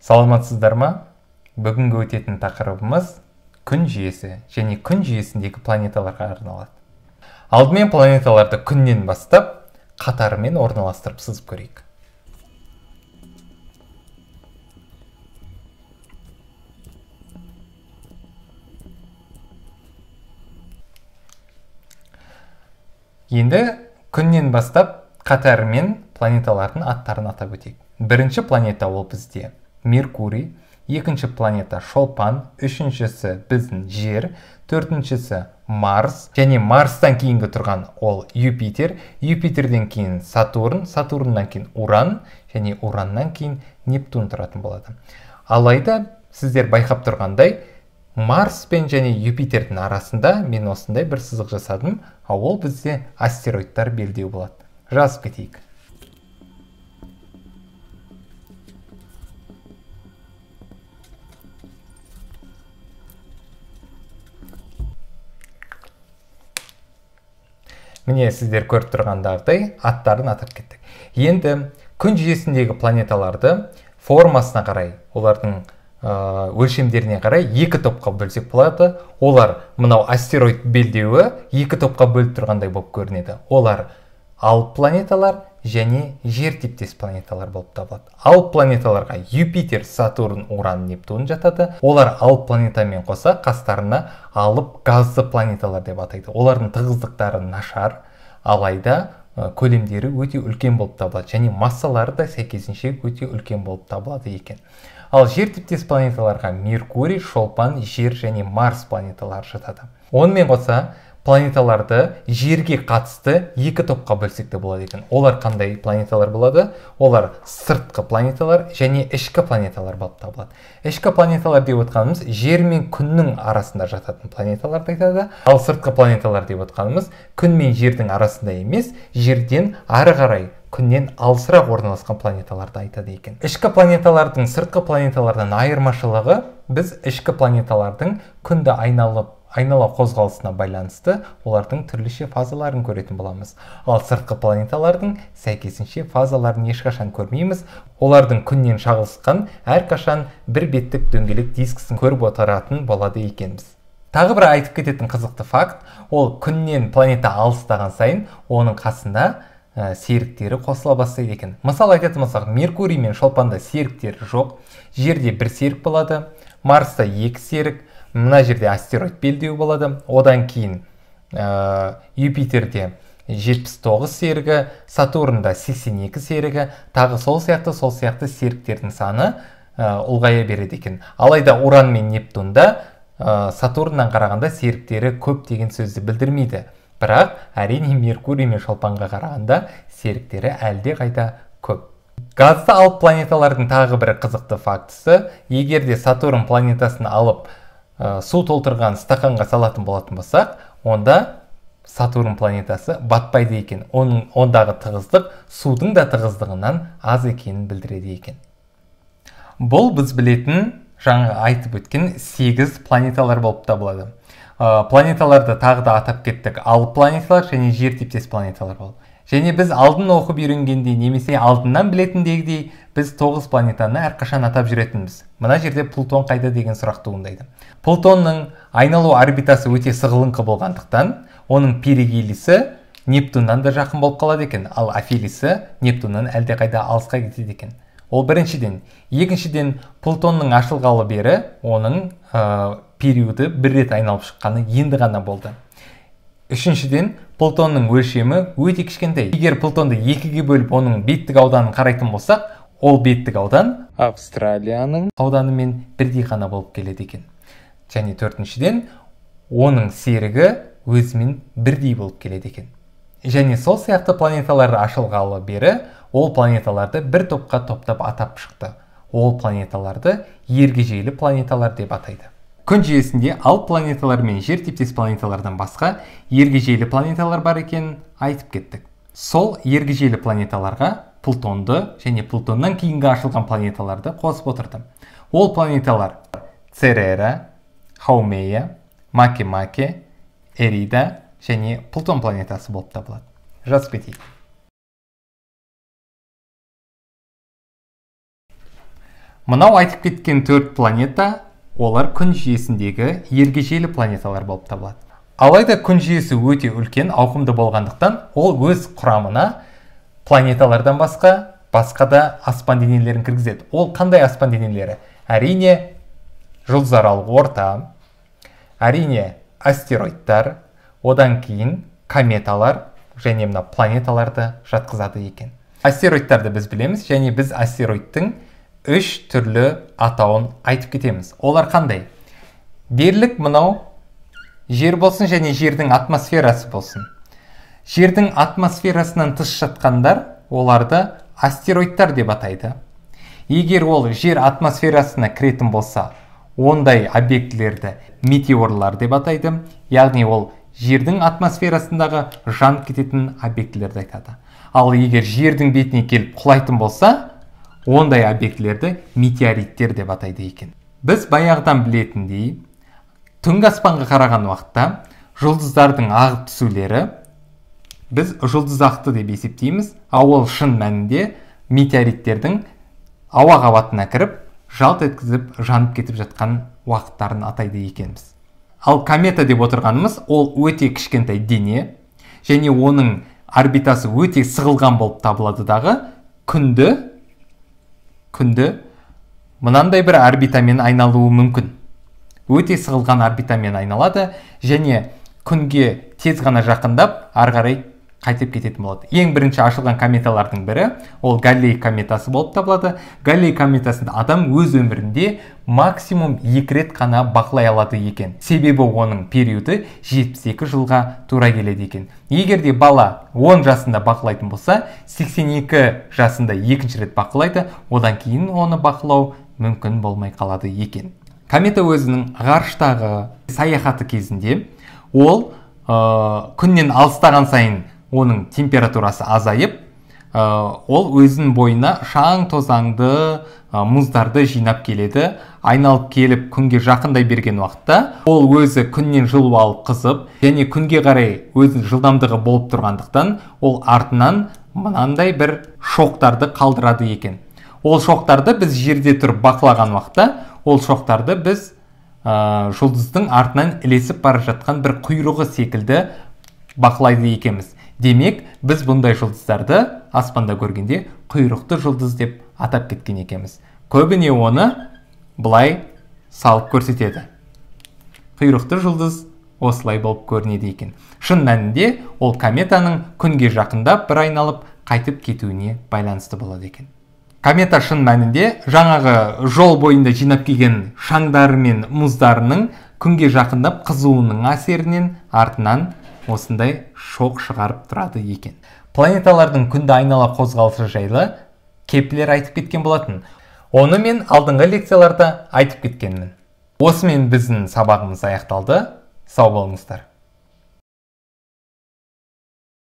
Саламатсыздар ма? Бүгінгі өтетін тақырыбымыз күн жүйесі және күн жүйесіндегі планеталарға арналады. Алдымен планеталарды күннен бастап қатарымен орналастырып сызып көрейік. Енді күннен бастап қатарымен планеталардың аттарын атап өтейік. Бірінші планета ол бізде Меркурий, екінші планета Шолпан, үшіншісі біздің Жер, төртіншісі Марс, және Марстан кейінгі тұрған ол Юпитер, Юпитерден кейін Сатурн, Сатурннан кейін Уран, және Ураннан кейін Нептун тұратын болады. Алайда сіздер байқап тұрғандай, Марс пен және Юпитердің арасында мен осындай бір сызық жасадым, ал ол бізде астероидтар белдеуі болады. Жазып кетейік. Міне сіздер көріп тұрғандағыдай аттарын атап кеттік. Енді күн жүйесіндегі планеталарды формасына қарай, олардың өлшемдеріне қарай екі топқа бөлсек болады. Олар мынау астероид белдеуі екі топқа бөліп тұрғандай болып көрінеді. Олар алып планеталар және жер типтес планеталар болып табылады. Алып планеталарға Юпитер, Сатурн, Уран, Нептун жатады. Олар алып планетамен қоса қастарына алып газды планеталар деп атайды. Олардың тығыздықтары нашар, алайда көлемдері өте үлкен болып табылады және массалары да сәйкесінше өте үлкен болып табылады екен. Ал жер типтес планеталарға Меркурий, Шолпан, Жер және Марс планеталары жатады. Онымен қоса планеталарды жерге қатысты екі топқа бөлсек те болады екен. Олар қандай планеталар болады? Олар сыртқы планеталар және ішкі планеталар болып табылады. Ішкі планеталар деп отқанымыз Жер мен Күннің арасында жататын планеталарды айтады. Ал сыртқы планеталар деп отқанымыз Күн мен Жердің арасында емес, Жерден ары қарай Күннен алысырақ орналасқан планеталарды айтады екен. Ішкі планеталардың сыртқы планеталардан айырмашылығы, біз ішкі планеталардың Күнді айнала қозғалысына байланысты олардың түрліше фазаларын көретін боламыз. Ал сыртқы планеталардың сәйкесінше фазаларын ешқашан көрмейміз. Олардың күннен шағылысқан әрқашан бір беттік дөңгелек дискісін көріп отыратын болады екенбіз. Тағы бір айтып кететін қызықты факт, ол күннен планета алыстаған сайын оның қасында серіктері қосыла бастайды екен. Мысал айтатын болсақ, Меркурий мен Шолпанда серіктері жоқ. Жерде бір серік болады, Марста екі серік, мына жерде астероид белдеуі болады. Одан кейін Юпитерде 79 серігі, Сатурнда 82 серігі, тағы сол сияқты серіктердің саны ұлғая береді екен. Алайда Уран мен Нептунда Сатурннан қарағанда серіктері көп деген сөзді білдірмейді. Бірақ әрине Меркурий мен Шолпанға қарағанда серіктері әлде қайда көп. Газды алып планеталардың тағы бір қызықты фактісі, егер де Сатурн планетасын алып су толтырған стақанға салатын болатын болсақ, онда Сатурн планетасы батпайды екен. Ондағы тығыздық судың да тығыздығынан аз екенін білдіреді екен. Бұл біз білетін, жаңа айтып өткен 8 планеталар болып табылады. Планеталарды тағы да атап кеттік. Алып планеталар және жер типтес планеталар болды. Және біз алдын оқып үйренгендей, немесе алдынан білетіндегідей, біз 9 планетаны әрқашан атап жүретінбіз. Мына жерде Плутон қайда деген сұрақ туындайды. Плутонның айналу орбитасы өте сығылыңқы болғандықтан, оның перигелисі Нептуннан да жақын болып қалады екен, ал афелисі Нептуннан әлдеқайда алысқа кетеді екен. Ол біріншіден. Екіншіден, Плутонның ашылғалы бері оның периоды бір рет айналып шыққаны енді ғана болды. Үшіншіден, Плутонның өлшемі өте кішкентай. Егер Плутонды екіге бөліп, оның беттік ауданын қарайтын болсақ, ол беттік аудан Австралияның ауданымен бірдей ғана болып келеді екен. Және төртіншіден, оның серігі өзімен бірдей болып келеді екен. Және сол сияқты планеталар ашылғалы бері, ол планеталарды бір топқа топтап атап шықты. Ол планеталарды ергежейлі планеталар деп атайды. Күн жүйесінде алып планеталар мен жер типтес планеталардан басқа ергежейлі планеталар бар екенін айтып кеттік. Сол ергежейлі планеталарға Плутонды және Плутоннан кейінгі ашылған планеталарды қосып отырды. Ол планеталар Церера, Хаумея, Макемаке, Эрида және Плутон планетасы болып табылады. Жазып кетейік. Мынау айтып кеткен 4 планета, олар күн жүйесіндегі ергежейлі планеталар болып табылады. Алайда күн жүйесі өте үлкен, ауқымды болғандықтан, ол өз құрамына планеталардан басқа да аспан денелерін кіргізеді. Ол қандай аспан денелері? Әрине, жұлдызаралық орта, әрине, астероидтар, одан кейін кометалар және мына планеталарды жатқызады екен. Астероидтарды біз білеміз, және біз астероидтың 3 түрлі атауын айтып кетеміз. Олар қандай? Дерлік мынау жер болсын және жердің атмосферасы болсын. Жердің атмосферасынан тыс жатқандар оларды астероидтар деп атайды. Егер ол жер атмосферасына кіретін болса, ондай объектілерді метеорлар деп атайды. Яғни ол жердің атмосферасындағы жанып кететін объектілерді айтады. Ал егер жердің бетіне келіп құлайтын болса, ондай объектілерді метеориттер деп атайды екен. Біз баяғыдан білетіндей, түнгі аспанға қараған уақытта жұлдыздардың ағып түсулері біз жұлдызақты деп есептейміз, ал ол шын мәнінде метеориттердің ауа қабатына кіріп, жалт еткізіп жанып кетіп жатқан уақыттарын атайды екенбіз. Ал комета деп отырғанымыз ол өте кішкентай дене және оның орбитасы өте сығылған болып табылады дағы, күнді мынандай бір орбитамен айналуы мүмкін. Өте сығылған орбитамен айналады және күнге тез ғана жақындап, ары қарай қайтып кететін болады. Ең бірінші ашылған кометалардың бірі ол Галлей кометасы болып табылады. Галлей кометасында адам өз өмірінде максимум 2 рет қана бақылай алады екен. Себебі оның периоды 72 жылға тура келеді екен. Егер де бала 10 жасында бақылайтын болса, 82 жасында екінші рет бақылайды, одан кейін оны бақылау мүмкін болмай қалады екен. Комета өзінің ғарыштағы саяхаты кезінде ол күннен алыстаған сайын оның температурасы азайып, ол өзінің бойына шаң тозаңды, мұздарды жинап келеді. Айналып келіп күнге жақындай берген уақытта ол өзі күннен жылу алып қызып, және күнге қарай өзінің жылдамдығы болып тұрғандықтан ол артынан мынандай бір шоқтарды қалдырады екен. Ол шоқтарды біз жерде тұрып бақылаған уақытта, ол шоқтарды біз жұлдыздың артынан ілесіп бара жатқан бір құйрығы секілді бақылайды екенбіз. Демек, біз бұндай жұлдыздарды аспанда көргенде құйрықты жұлдыз деп атап кеткен екенбіз. Көбіне оны былай салып көрсетеді. Құйрықты жұлдыз осылай болып көрінеді екен. Шын мәнінде ол кометаның күнге жақындап бір айналып қайтып кетуіне байланысты болады екен. Комета шын мәнінде жаңағы жол бойында жинап келген шаңдары мен мұздарының күнге жақындап қызуының әсерінен артынан осындай шоқ шығарып тұрады екен. Планеталардың күнді айнала қозғалысы жайлы Кеплер айтып кеткен болатын. Оны мен алдыңғы лекцияларда айтып кеткенмін. Осымен біздің сабағымыз аяқталды. Сау болыңыздар.